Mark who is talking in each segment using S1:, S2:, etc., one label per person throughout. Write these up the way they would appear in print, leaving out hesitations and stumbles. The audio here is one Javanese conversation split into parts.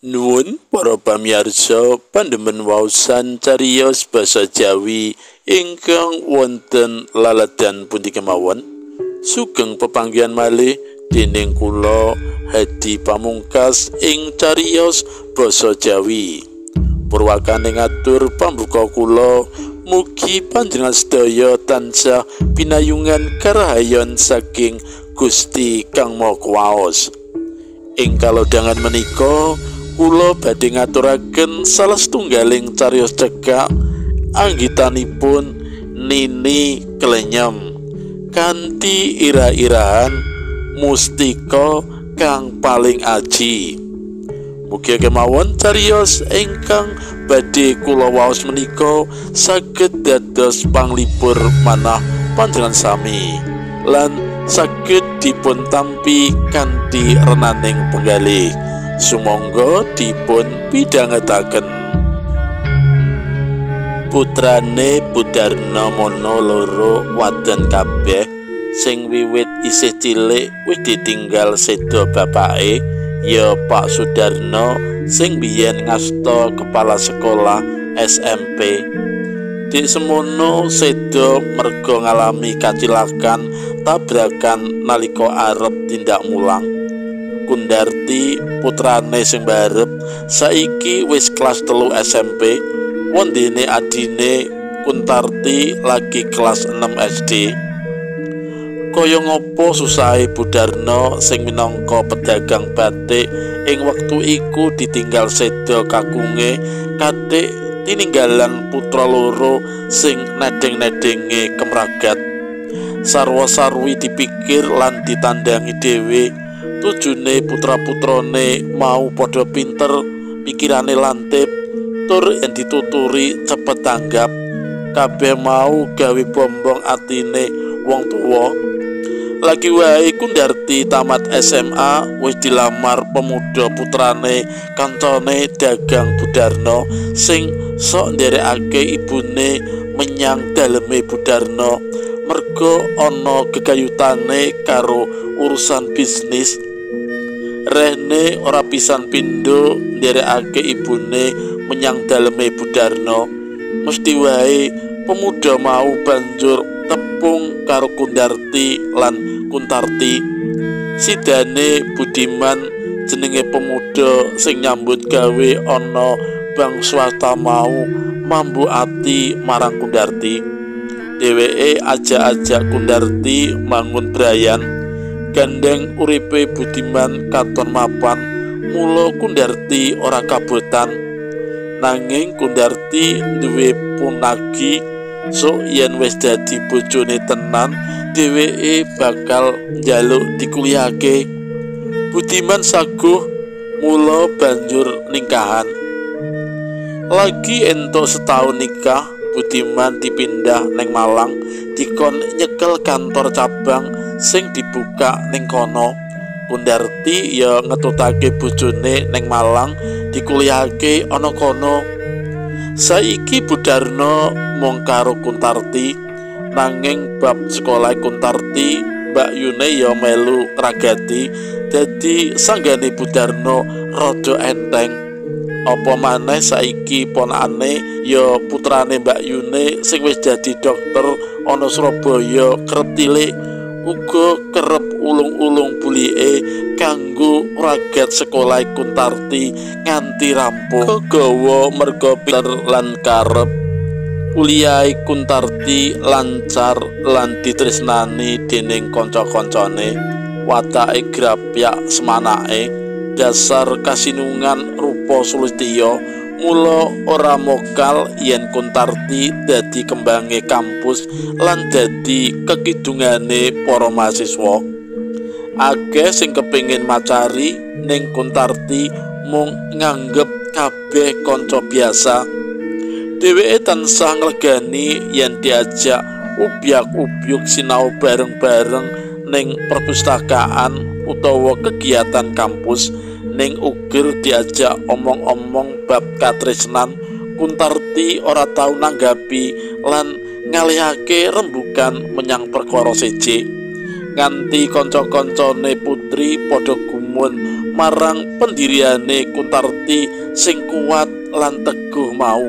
S1: Nuwun para pamirsa pandemen waosan cariyos basa Jawi ingkang wonten laladan pundi kemawon. Sugeng pepanggihan malih dening kula Hadi Pamungkas ing cariyos basa Jawi. Purwakane ngatur pambuka kula, mugi panjenengan sedaya tansah pinayungan karahayon saking Gusti Kang Maha Kuwaos. Ing kalodhangan menika kula badhe ngaturaken salah setunggaling cariyos cekak anggitanipun Nini Klenyem kanthi ira-irahan mustika kang paling aji. Mugi kemawon cariyos ingkang badhe kula waos menika saged dados panglipur manah panjenengan sami lan saged dipun tampi kanthi renaning penggalih. Sumangga dipun pidhangetaken. Putrane Budarna mono loro wadon kabeh sing wiwit isih cilik wis ditinggal seda bapake ya Pak Sudarno sing biyen ngasta kepala sekolah SMP. Dik semono seda merga ngalami kacilakan tabrakan nalika arep tindak mulang. Kundarti putrane sing barep saiki wis kelas 3 SMP, wondene adine Kuntarti lagi kelas 6 SD. Kaya ngopo susahe Budarno sing minangka pedagang batik ing wektu iku ditinggal seda kakunge katik tininggalan putra loro sing nedeng-nedenge kemragat. Sarwa-sarwi dipikir lan ditandangi dhewe. Tujune putra-putrane mau padha pinter, pikirane lantip, tur yen dituturi cepet tanggap. Kabeh mau gawe bombong atine wong tuwa. Lagi wae Kundarti tamat SMA wis dilamar pemuda putrane kancane dagang Budarno sing sok nderekake ibune menyang daleme Budarno merga ana gegayutane karo urusan bisnis. Rehne ora pisan pindho nderekake ibune menyang daleme Budarno. Mesti wae pemuda mau banjur tepung karo Kundarti lan Kuntarti. Sidane Budiman jenenge pemuda sing nyambut gawe ana bank swasta mau mambu ati marang Kundarti. Dheweke ajak-ajak Kundarti mangun brayan. Gandeng uripe Budiman katon mapan, mula Kundarti ora kabotan. Nanging Kundarti duwe punagi, sok yen wis dadi bojone tenan, dheweke bakal njaluk dikulihake. Budiman saguh, mula banjur ningkahan. Lagi entuk setahun nikah, Budiman dipindah neng Malang, dikon nyekel kantor cabang sing dibuka ning kono. Kundarti ya ngetutake bojone neng Malang, dikulihake ana kono. Saiki Budarno mung karo Kuntarti, nanging bab sekolah Kuntarti Mbak Yune ya melu ngragati, dadi sanggane Budarno rada enteng. Apa maneh saiki ponakane ya putrane Mbak Yune sing wis dadi dokter ana Surabaya kerep tilik, uga kerep ulung-ulung bulike kanggo ragat sekolah Kuntarti nganti rampung. Kegawa merga pinter lan karep, kuliahe Kuntarti lancar lan ditresnani dening kanca-kancane. Watake grapyak semanake, dasar kasinungan rupa sulistya, mula ora mokal yen Kuntarti dadi kembange kampus lan dadi kekidungane para mahasiswa. Akeh sing kepingin macari ning Kuntarti mung nganggep kabeh kanca biasa. Dheweke tansah nglegani yen diajak ubyak-ubyuk sinau bareng-bareng ning perpustakaan utawa kegiatan kampus. Ning uger diajak omong-omong bab katresnan, Kuntarti ora tau nanggapi lan ngalihake rembugan menyang perkara siji. Nganti kanca-kancane putri padha gumun marang pendiriane Kuntarti sing kuat lan teguh mau.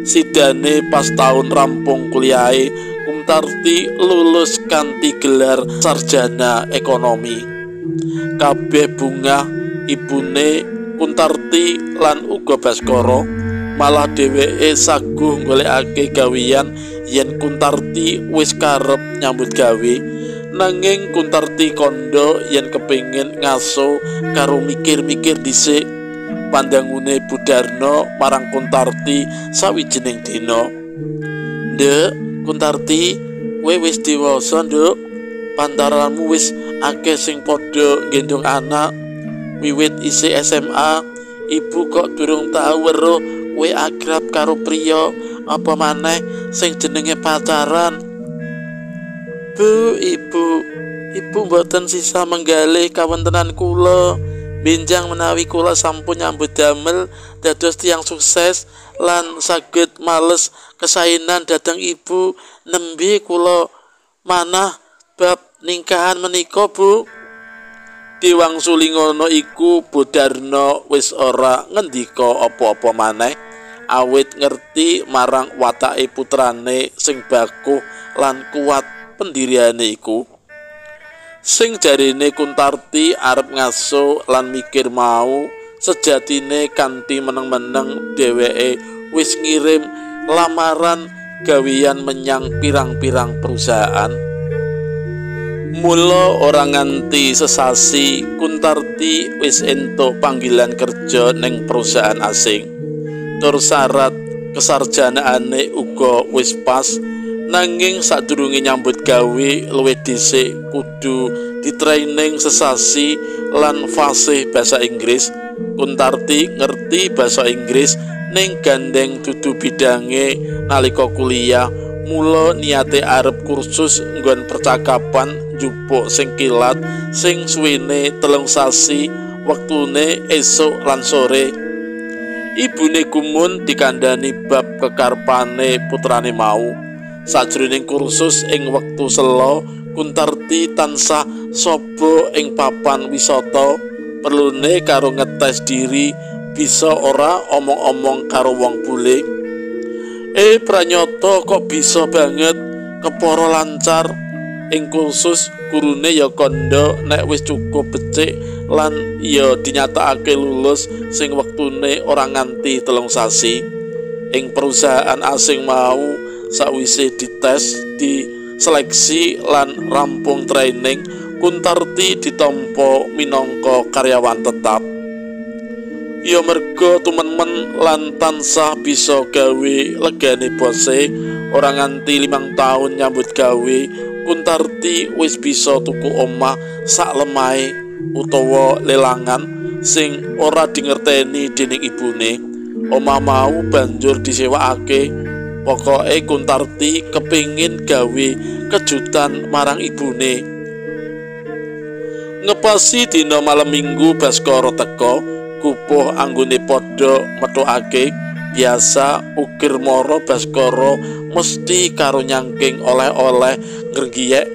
S1: Sidane pas taun rampung kuliahe, Kuntarti lulus kanthi gelar sarjana ekonomi. Kabeh bungah ibune Kuntarti lan uga Baskara, malah dheweke saguh golekake gaweyan yen Kuntarti wis karep nyambut gawe. Nanging Kuntarti kandha yen kepingin ngaso karo mikir-mikir dhisik. Pandangune Budarno marang Kuntarti sawijining dina. "Nduk, Kuntarti, kowe wis dewasa, Nduk. Pantaranmu wis akeh sing padha nggendong anak. Wiwit isih SMA, ibu kok durung tau weruh kowe akrab karo priya, apa maneh sing jenenge pacaran." "Bu, ibu mboten sisa menggalih kawontenan kula. Benjang menawi kula sampun nyambut damel dados tiyang sukses lan saged males kesainan dhateng ibu, nembe kula manah bab ningkahan menika, Bu." Diwangsuli ngono iku Budarno wis ora ngendika apa-apa maneh, awit ngerti marang watake putrane sing bakuh lan kuat pendiriane iku. Sing jarine Kuntarti arep ngaso lan mikir mau, sejatine kanthi meneng-meneng dheweke wis ngirim lamaran gaweyan menyang pirang-pirang perusahaan. Mula ora nganti sesasi Kuntarti wis entuk panggilan kerja ning perusahaan asing. Tur syarat kesarjanaane uga wis pas. Nanging sadurunge nyambut gawe luwih dhisik kudu ditraining sesasi lan fasih basa Inggris. Kuntarti ngerti basa Inggris ning gandeng dudu bidange nalika kuliah, mula niate arep kursus nggon percakapan njupuk sing kilat sing suwene 3 sasi, wektune esuk lan sore. Ibune gumun dikandhani bab kekarepane putrane mau. Sajroning kursus ing wektu sela, Kuntarti tansah sobo ing papan wisata, perlune karo ngetes diri bisa ora omong-omong karo wong bule. Pranyata kok bisa banget kepara lancar. Ing kursus gurune ya kandha nek wis cukup becik lan ya dinyatakake lulus sing wektune ora nganti 3 sasi. Ing perusahaan asing mau sawise dites, diseleksi lan rampung training, Kuntarti ditampa minangka karyawan tetap. Ya merga tumen-men lan tansah bisa gawe legane bose, ora nganti 5 taun nyambut gawe, Kuntarti wis bisa tuku omah sak lemahe utawa lelangan sing ora dingerteni dening ibune. Omah mau banjur disewakake. Pokoke Kuntarti kepingin gawe kejutan marang ibune. Ngepasi dina malam Minggu Baskara teka, kupuh anggone padha methukake. Biasa ukir mara Baskara mesti karo nyangking oleh-oleh ngrenggiek.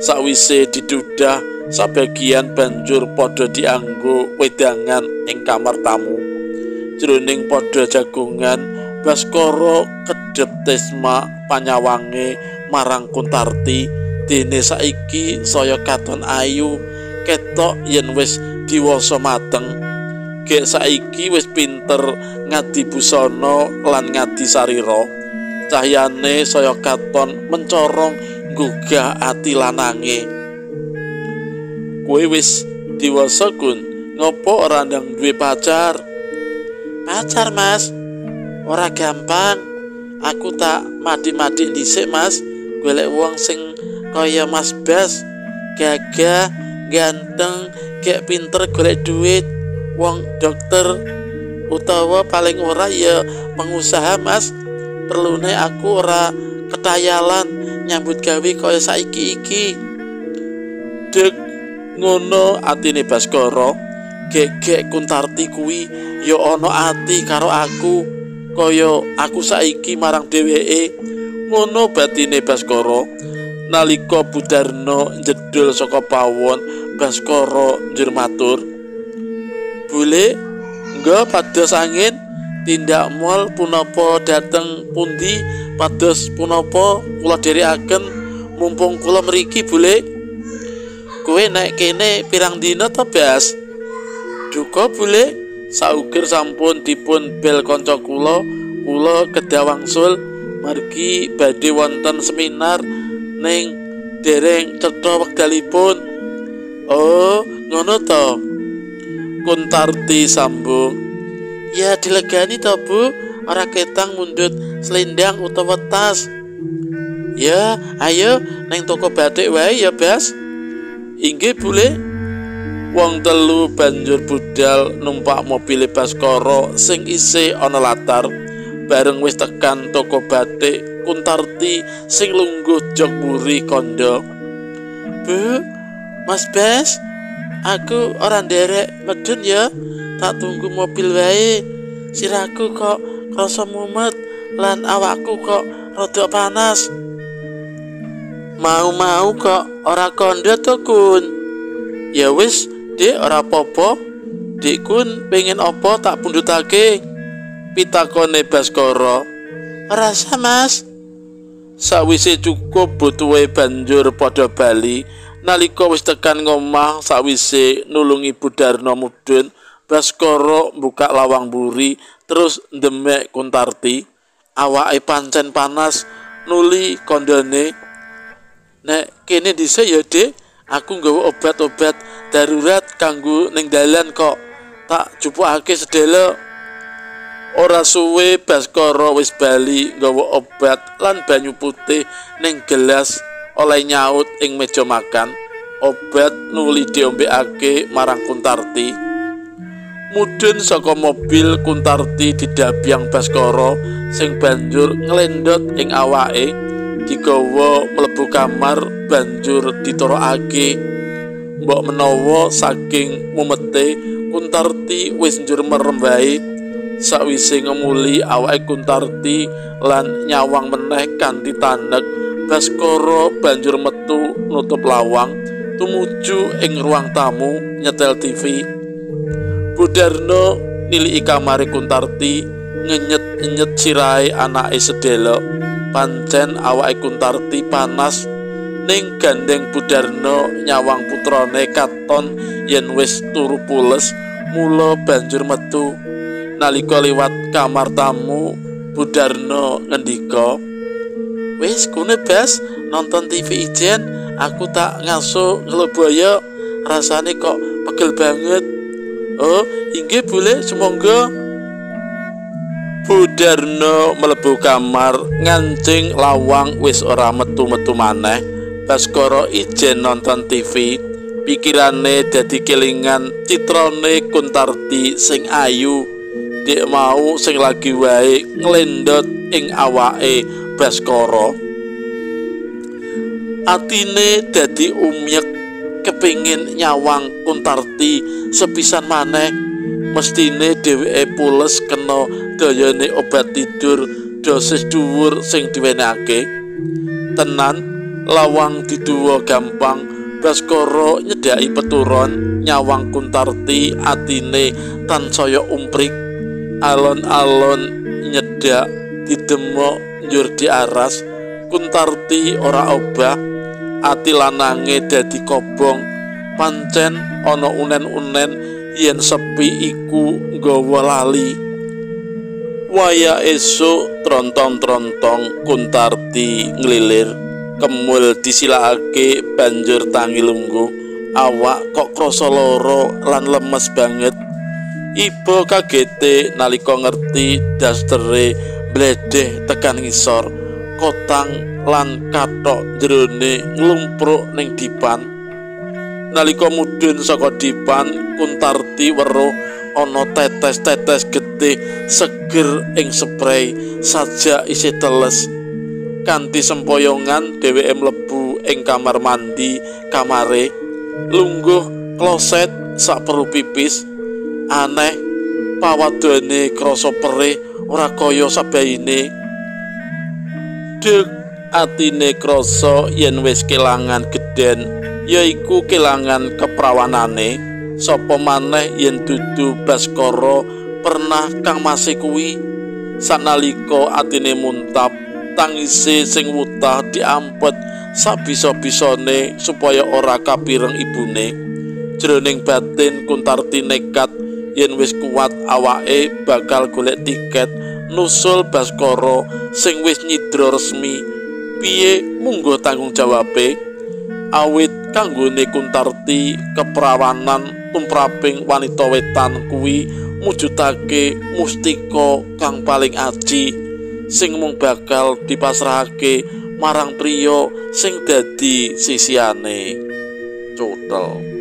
S1: Sakwise didudah, sabagian banjur padha dianggo wedangan ing kamar tamu. Jroning padha jagongan, Baskara kedhep tesma panyawange marang Kuntarti, dene saiki saya katon ayu, ketok yen wis diwasa mateng. Gek saiki wis pinter ngadi busana lan ngadi sarira. Cahyane saya katon mencorong nggugah ati lanange. "Kowe wis diwasa, Kun, ngopo ora ndang duwe pacar?" "Pacar, Mas? Ora gampang. Aku tak madik-madik dhisik, Mas. Golek wong sing kaya Mas Bas, gagah, ganteng, gek pinter golek duit, wong dokter utawa paling ora ya pengusaha, Mas. Perlune aku ora ketayalan nyambut gawe kaya saiki iki." Dek ngono atine Baskara, gek-gek Kuntarti kuwi ya ana ati karo aku kaya aku saiki marang dheweke. Ngono batine Baskara. Nalika Budarno njedhul saka pawon, Baskara njur matur, Bule, nggo pados angin tindak mall punapa dateng pundi pados punapa kula dherekaken mumpung kula mriki Bule. Kowe nek kene pirang dina to, Bas? Duka Bule, sauger sampun dipun bel kanca kula, kula kedah wangsul margi badhe wonten seminar ning dereng cetha wekdalipun. Oh, ngono to. Kuntarti sambung. Ya dilegani to, Bu, ora ketang mundhut selendang utawa tas. Ya, ayo neng toko batik wae ya, Bas. Inggih Bule. Wong telu banjur budal numpak mobile Baskara sing isih ana latar. Bareng wis tekan toko batik, Kuntarti sing lungguh jok mburi kandha. Bu, Mas Bas, aku ora nderek medhun ya, tak tunggu mobil wae. Sirahku kok krasa mumet lan awakku kok rada panas. Mau-mau kok ora kandha to, Kun. Ya wis, Dik, ora apa-apa. Dik Kun pengen apa tak pundhutake? Pitakone Baskara. Ora usah, Mas. Sawise cukup butuhe banjur padha bali. Nalika wis tekan ngomah sawise nulungi Bu Darno mudhun, Baskara buka lawang mburi terus ndemek Kuntarti. Awake pancen panas nuli kandhane. Nek kene dhisik ya, Dik, aku nggawa obat-obat darurat kanggo ning dalan kok. Tak jupukake sedhela. Ora suwe Baskara wis bali nggawa obat lan banyu putih ning gelas oleh nyaut ing meja makan. Obat nuli diombekake marang Kuntarti. Mudhun saka mobil Kuntarti didabyang Baskara sing banjur nglendhot ing awake. Digawa mlebu kamar banjur ditorokake. Mbok menawa saking mumete Kuntarti wis njur merem wae. Sawise ngemuli awake Kuntarti lan nyawang meneh kanthi tanek, Baskara banjur metu nutup lawang tumuju ing ruang tamu nyetel TV. Bu Darno niliki kamare Kuntarti, ngenyet-nyet sirahe anake sedhela. Pancen awake Kuntarti panas ning gandeng Bu Darno nyawang putrane katon yen wis turu pules, mula banjur metu. Nalika liwat kamar tamu, Bu Darno ngendika, "Wis kune Bas, nonton TV ijen, aku tak ngasuh nglebaya, rasane kok pegel banget." "Oh, inggih Bule, sumangga." Bu Darno mlebu kamar, ngancing lawang wis ora metu-metu maneh. Baskara ijen nonton TV, pikirane dadi kelingan citrane Kuntarti sing ayu. Dek mau sing lagi wae nglendhot ing awake Baskara. Atine dadi umyek kepingin nyawang Kuntarti sepisan maneh. Mestine dheweke pules kena dayane obat tidur dosis dhuwur sing diwenehake. Tenan lawang diduwa gampang, Baskara nyedhaki peturon nyawang Kuntarti, atine tansaya umprik. Alon-alon nyedhak didemok njur diaras. Kuntarti ora obah, ati lanange dadi kobong. Pancen ana unen-unen yen sepi iku nggawa lali. Waya esuk trontong-trontong Kuntarti nglilir, kemul disilakake banjur tangi lungguh. Awak kok krasa lara lan lemes banget. Iba kagete nalika ngerti dastere bledeh tekan ngisor, kotang lan kathok jerone nglumpruk ning dipan. Nalika mudhun saka dipan, Kuntarti weruh ana tetes-tetes getih seger ing sprei sajak isih teles. Kanthi sempoyongan dheweke mlebu ing kamar mandi kamare, lungguh kloset sak perlu pipis. Aneh, pawadone krasa perih ora kaya sabaine. Dek atine krasa yen wis kelangan gedhen, yaiku kelangan keprawanane. Sapa maneh yen dudu Baskara pernah kang mase kuwi. Sanalika atine muntap, tangise sing wutah diampet sabisa-bisane supaya ora kapireng ibune. Jroning batin Kuntarti nekat yen wis kuat awake bakal golek tiket nusul Baskara sing wis nyidra resmi. Piye mungguh tanggung jawabe? Awit kanggone Kuntarti keprawanan tumraping wanita wetan kuwi mujudake mustika kang paling aji sing mung bakal dipasrahake marang priya sing dadi sisihane. Cutel.